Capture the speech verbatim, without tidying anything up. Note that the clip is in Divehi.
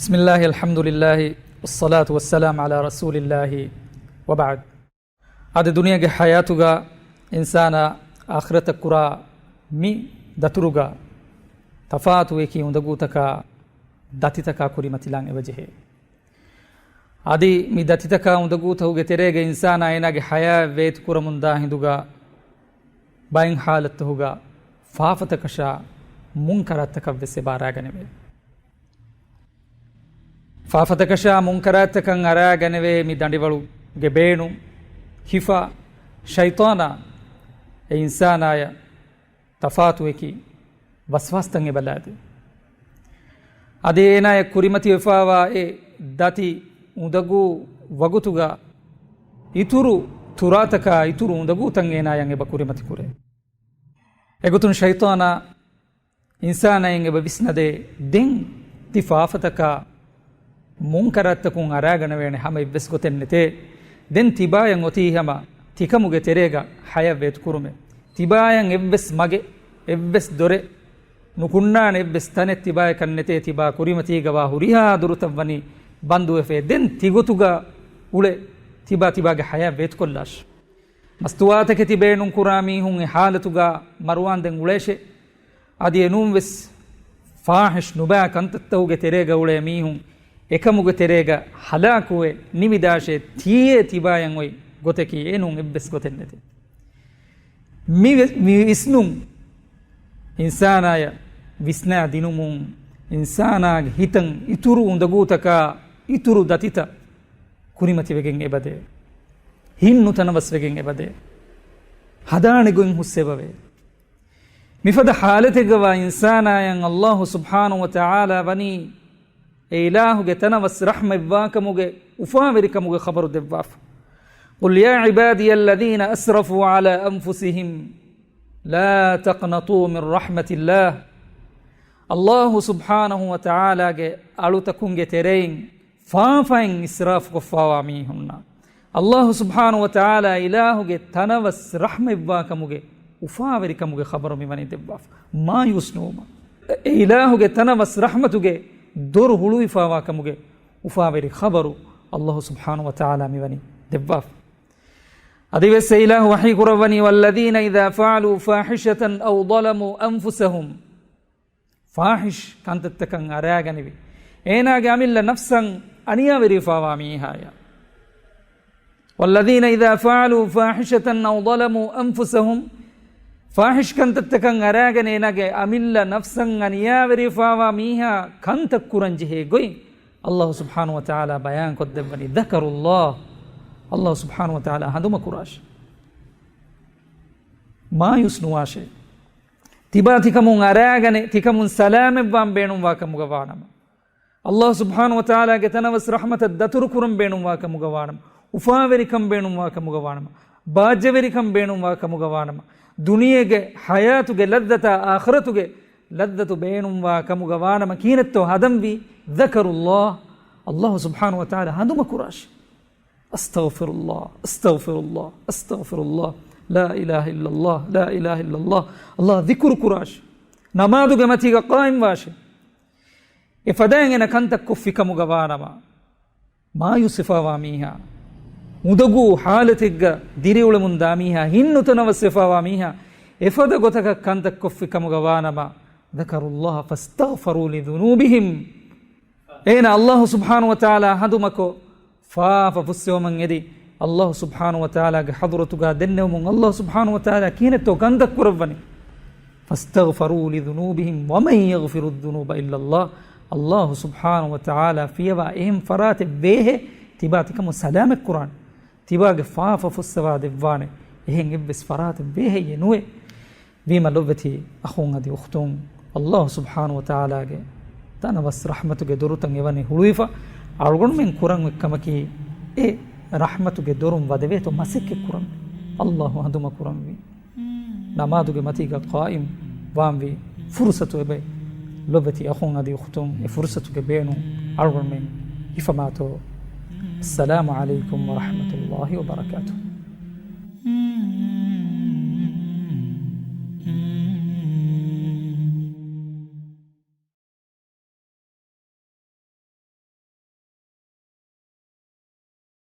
بسم الله، الحمد لله، والصلاة والسلام على رسول الله، وبعد. އަދި ދުނިޔޭގެ ޙަޔާތުގަ އިންސާނާ އާޚިރަތަށް ކުރާ މި ދަތުރުގަ ތަފާތު އެކި އުނދަގޫތަކާ ދަތިތަކާ ކުރިމަތިލާން އެބަޖެހޭ. އަދި މި ދަތިތަކާ އުނދަގޫތަކުގެ ތެރޭގަ އިންސާނާ އޭނާގެ ޙަޔާތް ވޭތުކުރަމުންދާ ހިނދުގަ ބައެއް ޙާލަތްތަކުގަ ފާފަތަކަށާ މުންކަރާތްތަކަށްވެސް އެބަ އަރާގަނެވޭ. ފާފަތަކަށާ މުންކަރާތްތަކަށް އަރާގަނެވޭ މި ދަނޑިވަޅުގެ ބޭނުން ހިފާ ޝައިޠާނާ އެ އިންސާނާޔަށް ތަފާތު އެކި ވަސްވާސްތައް އެބަ ލާދޭ. އަދި އޭނާޔަށް ކުރިމަތިވެފާވާ އެ ދަތި އުނދަގޫ ވަގުތުގަ އިތުރު ތުރާތަކާ އިތުރު އުނދަގޫތައް އޭނާޔަށް އެބަ ކުރިމަތިކުރޭ. އެގޮތުން ޝައިޠާނާ އިންސާނާއަށް އެބަ ވިސްނަދޭ، ދެން ތި ފާފަތަކާ މުންކަރާތްތަކުން އަރާގަނެވޭނެ ހަމަ އެއްވެސް ގޮތެއް ނެތޭ. ދެން ތިބާޔަށް އޮތީ ހަމަ ތިކަމުގެ ތެރޭގަ ޙަޔާތް ވޭތުކުރުމޭ. ތިބާޔަށް އެއްވެސް މަގެއް، އެއްވެސް ދޮރެއް ނުކުންނާނެ، އެއްވެސް ތަނެއް ތިބާޔަކަށް ނެތޭ. ތިބާ ކުރިމަތީގަވާ ހުރިހާ ދޮރުތައް ވަނީ ބަންދުވެފައޭ. ދެން ތިގޮތުގަ އުޅޭ ތިބާ ތިބާގެ ޙަޔާތް ވޭތުކޮށްލާށި. މަސްތުވާތަކެތި ބޭނުންކުރާ މީހުން އެ ޙާލަތުގަ މަރުވާންދެން އުޅޭށޭ. އަދި އެނޫންވެސް ފާޙިޝް ނުބައި ކަންތައްތަކުގެ ތެރޭގަ އުޅޭ މީހުން އެކަމުގެ ތެރޭގަ ހަލާކުވެ ނިމިދާށޭ. ތިޔޭ ތިބާޔަށް އޮތް ގޮތަކީ އެނޫން އެއްވެސް ގޮތެއް ނެތޭ. މި ވި-، މި ވިސްނުން އިންސާނާޔަށް ވިސްނާ ދިނުމުން އިންސާނާގެ ހިތަށް އިތުރު އުނދަގޫތަކާ އިތުރު ދަތިތައް ކުރިމަތިވެގެން އެބަދޭ. ހިތް ނުތަނަވަސްވެގެން އެބަދޭ. ހަދާނެ ގޮތް ހުސް އެބަވޭ. މިފަދަ ޙާލަތެއްގަވާ އިންސާނާޔަށް ﷲ ސުބްޙާނަހޫ ވަތަޢާލާ ވަނީ އެ އިލާހުގެ ތަނަވަސް ރަޙްމަތްވާކަމުގެ އުފާވެރިކަމުގެ ޚަބަރު ދެއްވާފަ. قل يا عبادي الذين أسرفوا على أنفسهم لا تقنطوا من رحمة الله. ﷲ ސުބްޙާނަހޫ ވަތަޢާލާގެ އަޅުތަކުންގެ ތެރެއިން ފާފައިން އިސްރާފުކޮށްފާވާ މީހުންނަށް ﷲ ސުބްޙާނަހޫ ވަތަޢާލާ އިލާހުގެ ތަނަވަސް ރަޙްމަތްވާކަމުގެ އުފާވެރިކަމުގެ ޚަބަރު މިވަނީ ދެއްވާފަ. މާޔޫސް ނުވުމަށް. އެ އިލާހުގެ ތަނަވަސް ރަޙްމަތުގެ ދޮރު ހުޅުވިފާވާކަމުގެ އުފާވެރި ޚަބަރު ﷲ ސުބްޙާނަހޫ ވަތަޢާލާ މިވަނީ ދެއްވާފަ. އަދިވެސް އެ އިލާހު ވަޙީ ކުރައްވަނީ، والذين إذا فعلوا فاحشة أو ظلموا أنفسهم. ފާޙިޝް ކަންތައްތަކަށް އަރާގަނެވި، އޭނާގެ އަމިއްލަ ނަފްސަށް އަނިޔާވެރިވެފާވާ މީހާޔަށް. والذين إذا فعلوا فاحشة أو ظلموا أنفسهم، ފާޙިޝް ކަންތައްތަކަށް އަރާގަނެ އޭނާގެ އަމިއްލަ ނަފްސަށް އަނިޔާވެރިވެފާވާ މީހާ ކަންތައް ކުރަން ޖެހޭ ގޮތް ﷲ ސުބްޙާނަހޫ ވަތަޢާލާ ބަޔާންކޮށްދެއްވަނީ، ذكروا الله، ﷲ ސުބްޙާނަހޫ ވަތަޢާލާ ހަނދުމަކުރާށޭ. މާޔޫސް ނުވާށޭ. ތިބާ ތިކަމުން އަރާގަނެ، ތިކަމުން ސަލާމަތްވާން ބޭނުންވާ ކަމުގަ ވާނަމަ، ﷲ ސުބްޙާނަހޫ ވަތަޢާލާގެ ތަނަވަސް ރަޙްމަތަށް ދަތުރުކުރަން ބޭނުންވާ ކަމުގަ ވާނަމަ، އުފާވެރިކަން ބޭނުންވާ ކަމުގަ ވާނަމަ، ބާއްޖަވެރިކަން ބޭނުންވާ ކަމުގަ ވާނަމަ، ދުނިޔޭގެ ޙަޔާތުގެ ލައްޒަތާ އާޚިރަތުގެ ލައްޒަތު ބޭނުންވާ ކަމުގަ ވާނަމަ ކިހިނެއްތޯ ހަދަންވީ؟ ذكروا الله، ﷲ ސުބްޙާނަހޫ ވަތަޢާލާ ހަނދުމަކުރާށޭ. أستغفر الله، أستغفر الله، أستغفر الله، لا إله إلا الله، لا إله إلا الله، ﷲ ޛިކުރު ކުރާށޭ. ނަމާދުގެ މަތީގަ ޤާއިމްވާށޭ. އެ ފަދައިން އޭނަ ކަންތައް ކޮށްފި ކަމުގަ ވާނަމަ، މާޔޫސްވެފާވާ މީހާ، އުނދަގޫ ޙާލަތެއްގަ ދިރިއުޅެމުންދާ މީހާ، ހިތް ނުތަނަވަސްވެފާވާ މީހާ، އެފަދަ ގޮތަކަށް ކަންތައް ކޮށްފި ކަމުގަ ވާނަމަ، ذكروا الله فاستغفروا لذنوبهم، އޭނަ ﷲ ސުބްޙާނަހޫ ވަތަޢާލާ ހަނދުމަކޮށް، ފާފަ ފުއްސެވުމަށް އެދި، ﷲ ސުބްޙާނަހޫ ވަތަޢާލާގެ ޙަޟްރަތުގަ ދެންނެވުމުން، ﷲ ސުބްޙާނަހޫ ވަތަޢާލާ ކިހިނެއްތޯ ކަންތައް ކުރައްވަނީ؟ فاستغفروا لذنوبهم ومن يغفر الذنوب إلا الله. ﷲ ސުބްޙާނަހޫ ވަތަޢާލާ ފިޔަވާ އެހެން ފަރާތެއް ވޭހޭ، ތިބާ ތިކަމުން ސަލާމަތް ކުރާނެ. ތިބާގެ ފާފަ ފުއްސަވާ ދެއްވާނެ. އެހެން އެއްވެސް ފަރާތެއް ވޭހެއްޔެއް ނުވޭ. ވީމަ ލޮބުވެތި އަޚުން އަދި އުޚްތުން، ﷲ ސުބްޙާނަހޫ ވަތަޢާލާގެ ތަނަވަސް ރަޙްމަތުގެ ދޮރުތައް އެވަނީ ހުޅުވިފަ، އަޅުގަނޑުމެން ކުރަން އޮތް ކަމަކީ، އެ ރަޙްމަތުގެ ދޮރުން ވަދެވޭތޯ މަސައްކަތް ކުރަން. ﷲ ހަނދުމަ ކުރަންވީ. ނަމާދުގެ މަތީގަ ޤާއިމް ވާންވީ ފުރުޞަތު އެބައި. ލޮބުވެތި އަޚުން އަދި އުޚްތުން، އެ ފުރުޞަތުގެ ބޭނުން އަޅުގަނޑުމެން ހިފަމާތޯ. السلام عليكم ورحمة الله وبركاته.